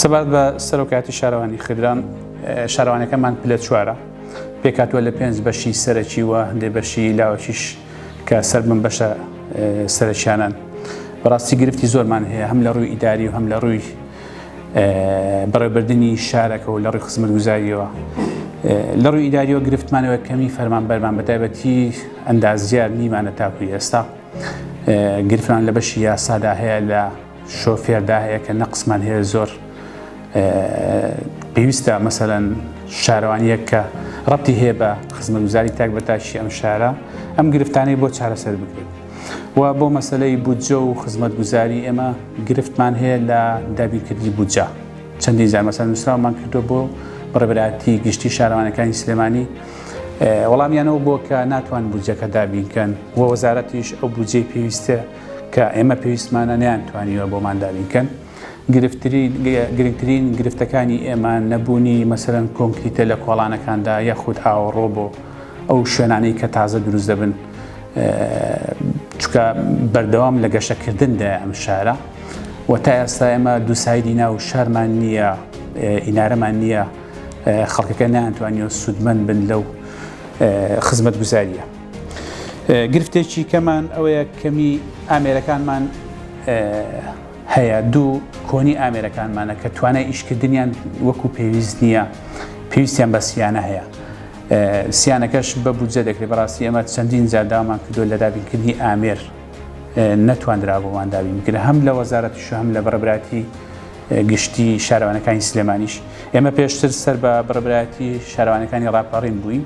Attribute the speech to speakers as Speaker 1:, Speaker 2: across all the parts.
Speaker 1: سەبارەت بە سەرۆکایەتی شارەوانی خدران، شارەوانەکەمان پلە چوارە، پێکهاتووە لە پێنج بەشی سەرەکی و هەندێک بەشی لاوەکیش کە سەر بەم بەشە سەرەکیانەن. بەڕاستی گرفتی زۆرمان هەیە هەم لە ڕووی ئیداری و هەم لە ڕووی بەڕێوەبردنی شارەکە و لە ڕووی خزمەتگوزاریەوە. لە ڕووی ئیداریەوە گرفتمانەوە کەمی فەرمانبەرمان بە تایبەتی ئەندازیار نیمانە تاکوی ئێستا. گرفتمان لە بەشی یاسادا هەیە لە شۆفێردا هەیە کە نەقسمان هەیە زۆر پێویستە مەسەلەن شارەوانیەک کە ڕەتی هەیە بە خزمەتگوزاری تاک بە تاکی ئەم شارە ئەم گرفتانەی بۆ چارەسەر بکرێت و بۆ مەسلەی بودجە و خزمەتگوزاری ئێمە گرفتمان هەیە لە دابینکردنی بودجە چەندین جار مەسەلەن نووسراومان کردو بۆ بەڕێوەبەرایەتی گشتی شارەوانەکانی سلێمانی وەڵامیانەوە بۆ کە ناتوان بودجەکە دابینکەن و وەزارەتیش ئەو بودجەی پێویستە کە ئێمە پێویستمانە نەیانتوانیوە بۆمان دابینکەن. گرفترین گرنگترین گرفتەکانی ئێمە نەبوونی مەسەلەن کۆنکریتە لە کۆڵانەکاندا یاخود ئاوەڕۆ بۆ ئەو شوێنانەی کە تازە دروست دەبن چونکە بەردەوام لە گەشەکردندا ئەم شارە و تا ئێستا ئێمە دووسایدی ناو شارمان نییە ئینارەمان نییە خەڵکەکە نەیانتوانیوە سوودمەند بن لەو خزمەتگوزاریە. گرفتێکی کەمان ئەوەیە کەمی ئامێرەکانمان هەیە دوو کۆنی ئامێرەکانمانە کە توانای ئیشکردنیان وەکو پێویست نییە پێویستیان بە سیانە هەیە سیانەکەش بە بودجە دەکرێت بەڕاستی ئەمە چەندین جار داوامان کردو لە دابینکردنی ئامێر نەتواندرا بۆمان دابین بکرێت هەم لە وەزارەتیش و هەم لە بەڕێوەبەرایەتی گشتی شارەوانەکانی سلێمانیش ئێمە پێشتر سەر بە بەڕێوەبەرایەتی شارەوانەکانی ڕاپەڕین بووین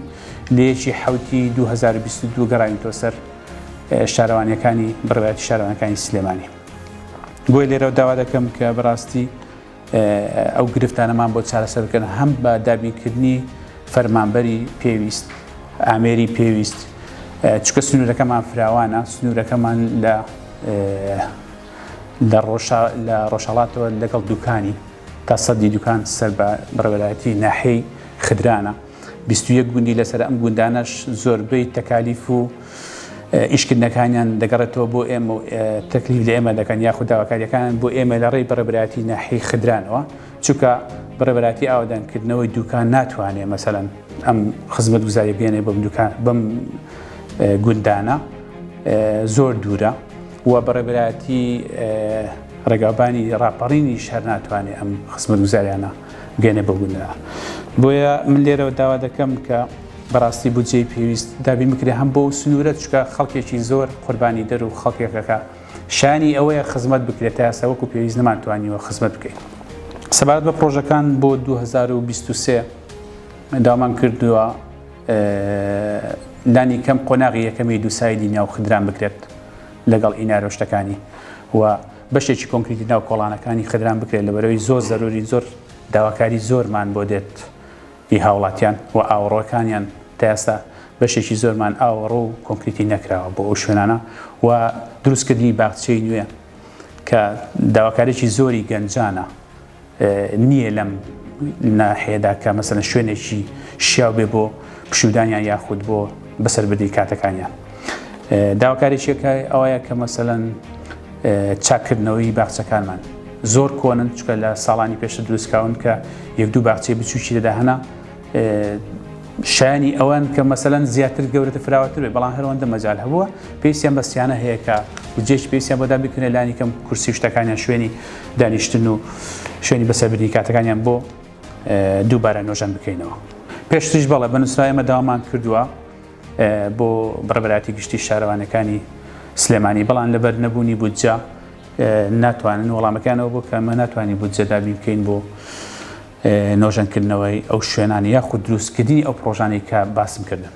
Speaker 1: لە یەکی حەوتی 2022 گەڕاوینتەوە سەر شارەوانیەکانی بڕوایەتی شارەوانەکانی سلێمانی بۆیە لێرەوە داوا دەکەم کە بەڕاستی ئەو گرفتانەمان بۆ چارەسەر بکەن هەم بە دابینکردنی فەرمانبەری پێویست ئامێری پێویست چکە سنوورەکەمان فراوانە سنوورەکەمان لە لە لە ڕۆژهڵاتەوە لەگەڵ دوکانی تا سەدی دوکان سەر بە بەڕێوەبەرایەتی ناحیەی خدرانە 21 گوندی لەسەر ئەم گوندانەش زۆربەی تەکالیف و ئیشکردنەکانیان دەگەڕێتەوە بۆ ئێمە و تەکلیف لە ئێمە دەکەن یاخود داواکاریەکان بۆ ئێمە لە ڕێی بەڕێوەبەرایەتی ناحیەی خدرانەوە چونکە بەڕێوەبەرایەتی ئاوەدانکردنەوەی دوکان ناتوانێ مەسەلەن ئەم خزمەتگوزاری بێنێ بەم دوکان بەم گوندانە زۆر دوورە و بەڕێوەبەرایەتی ڕێگاوبانی ڕاپەڕینیش هەر ناتوانێ ئەم خزمەتگوزاریانە بگەێنێ بەو گوندانە بۆیە من لێرەوە داوا دەکەم کە بەڕاستی بودجەی پێویست دابین بکرێ هەم بۆ سنوورە چکە خەڵکێکی زۆر قوربانی دەر و خەڵکێکەکە شانی ئەوەیە خزمەت بکرێت تا ئێستا وەکو پێویست نەمانتوانیوە خزمەت بکەین. سەبارەت بە پڕۆژەکان بۆ 2023 داوامان کردووە لانی کەم قۆناغی یەکەمی دووسایدی ناو خدران بکرێت لەگەڵ ئینارە و شتەکانی و بەشێکی کۆنکریتی ناو کۆڵانەکانی خدران بکرێت لەبەرەوەی زۆر زەروری زۆر داواکاری زۆرمان بۆ دێت ی هاوڵاتیان و ئاوەڕۆکانیان تا ئێستا بەشێکی زۆرمان ئاوەڕۆ و کۆنکریتی نەکراوە بۆ ئەو شوێنانە و دروستکردنی باخچەی نوێ کە داواکارێکی زۆری گەنجانە نییە لەم ناحیەدا کە مەسەلەن شوێنێکی شیاو بێ بۆ پشودانیان یاخود بۆ بەسەربردنی کاتەکانیان داواکارێکیەکە ئەوەیە کە مەسەلەن چاککردنەوەی باخچەکانمان زۆر کۆنن چکە لە ساڵانی پێشتر دروستکراون کە یەک دوو باخچەی بچووکی تێدا هەنا شایانی ئەوەن کە مەسەلەن زیاتر گەورەتر فراوەتر بێ بەڵام هەروەندە مەجال هەبووە پێویستیان بە سیانە هەیە کە بودجەیەکی پێویستیان بۆ دابین بکرێت لانی کەم کورسی و شتەکانیان شوێنی دانیشتن و شوێنی بەسەربردنی کاتەکانیان بۆ دووبارە نۆژەن بکەینەوە پێشتریش بەڵێ بە نووسراوە ئێمە داوامان کردووە بۆ بەڕێوەبەرایەتی گشتی شارەوانیەکانی سلێمانی بەڵام لەبەر نەبوونی بودجە ناتوانن وەڵامەکانەوە بۆ کە ئەمە ناتوانین بودجە دابین بکەین بۆ نۆژەنکردنەوەی ئەو شوێنانە یاخود دروستکردنی ئەو پڕۆژانەی کە باسم کردن.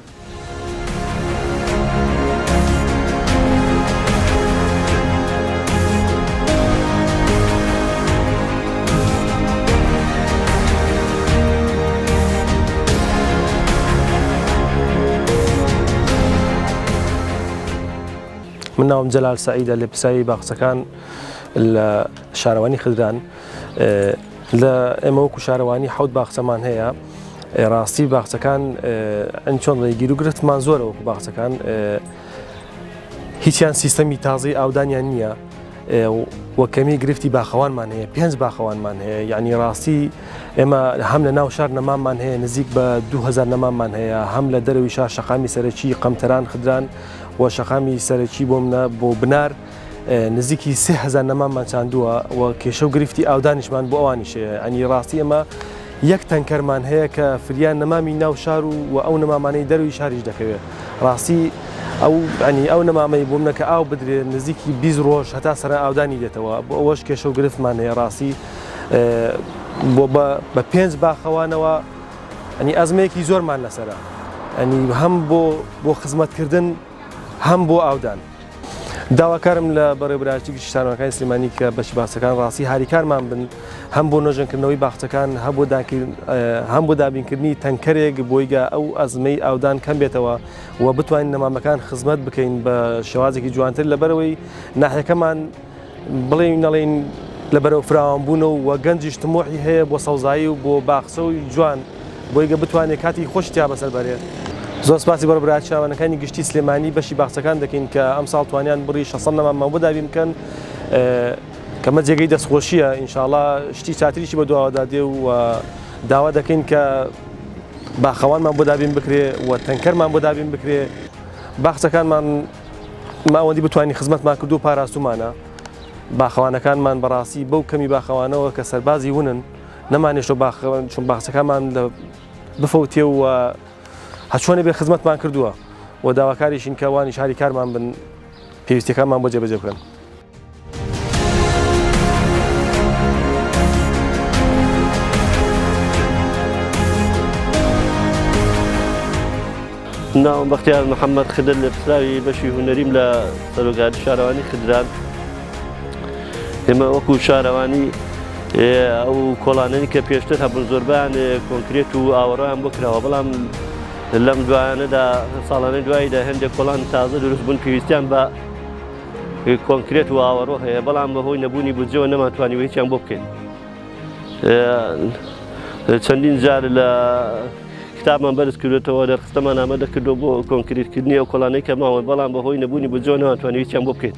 Speaker 2: من ناوم جەلال سەعیدە لێپرسراوی باخچەکان لە شارەوانی خدران لە ئێمە وەکو شارەوانی حەوت باخچەمان هەیە ڕاستی باخچەکان ئەن چۆن ڕێگیر و گرفتمان زۆرە وەکو باخچەکان هیچیان سیستەمی تازەی ئاودانیان نییە. و کەمی گرفتی باخەوانمان هەیە پێنج باخەوانمان هەیە یعنی ڕاستی ئێمە هەم لە ناو شار نەماممان هەیە نزیک بە 2000 نەماممان هەیە هەم لە دەرەوی شار شەقامی سەرەکی قەمتەران خدران و شەقامی سەرەکی بۆ منە بۆ بنار نزیکی 3000 نەماممان چاندووە و کێشە و گرفتی ئاودانیشمان بۆ ئەوانیش هەیە ئەنی ڕاستی ئێمە یەک تەنکەرمان هەیە کە فریا نەمامی ناو شار و و ئەو نەمامانەی دەروی شاریش دەکەوێت ڕاستی ئەو ئەنی ئەو نەمامەی بۆ منە کە ئاو بدرێ نزیکی 20 ڕۆژ هەتا سەر ئاودانی دێتەوە بۆ ئەوەش کێشە و گرفتمان هەیە ڕاستی بۆ بە پێنج باخەوانەوە ئەنی ئەزمەیەکی زۆرمان لەسرە ئەنی هەم بۆ بۆ خزمەتکردن هەم بۆ ئاودان. داواکارم لە بەڕێوەبەرایەتی گشتی شارەوانەکانی سلێمانی کە بەشی باخچەکان ڕاستی هاریکارمان بن هەم بۆ نۆژەنکردنەوەی باخچەکان هەم بۆ دابینکردنی تەنکەرێک بۆیگە ئەو ئەزمەی ئاودان کەم بێتەوە و بتوانین نەمامەکان خزمەت بکەین بە شێوازێکی جوانتر لەبەرەوەی ناحیەکەمان بڵێین نەڵێین لە بەرەو فراوانبوونە و گەنجیش تموحی هەیە بۆ سەوزایی و بۆ باخچە و جوان بۆی گە بتوانێت کاتی خۆشی تیا بەسەر بەرێت. زۆر سپاسی بەڕێوەبەرایەتی شارەوانیەکانی گشتی سلێمانی بەشی باخچەکان دەکەین کە ئەمساڵ توانیان بڕی 600 نەماممان بۆ دابین بکەن کەمە جێگەی دەستخۆشیە ئینشاڵا شتی چاتریشی بە دواوەدا دێ و داوا دەکەین کە باخەوانمان بۆ دابین بکرێ و تەنکەرمان بۆ دابین بکرێ باخچەکانمان ما ئەوەندی بتوانین خزمەتمان کردو پاراستومانە باخەوانەکانمان بەڕاستی بەو کەمی باخەوانەوە کە سەربازی ونن نەمانێشتۆ چون باخچەکانمان لە بفەوتێ و هەچۆنێ بێ خزمەتمان کردووە و داواکاریشین کە وانیش هاریکارمان بن پێویستیەکانمان بۆ جێبەجێ بکەن.
Speaker 3: ناوم بەختیار محەممەد خدر لێپرسراوی بەشی هونەریم لە سەرۆکایەتی شارەوانی خدران ئێمە وەکو شارەوانی ئەو کۆڵانەی کە پێشتر هەبوون زۆربیان کۆنکرێت و ئاوەڕۆیان بۆ کراوە بەڵام لەم دوایانەدا ساڵانەی دواییدا هەندێک کۆڵان تازە دروست بوون پێویستیان بە کۆنکرێت و ئاوەڕۆ هەیە بەڵام بەهۆی نەبوونی بودجەوە نەمانتوانیوە هیچیان بۆ بکەین چەندین جار لە کتابمان بەرز کردوێتەوە دەرخستەمان ئامادە کردو بۆ کۆنکریتکردنی ئەو کۆڵانەی کە ماون بەڵام بەهۆی نەبوونی بودجەوە نەمانتوانی هیچیان بۆ بکەین.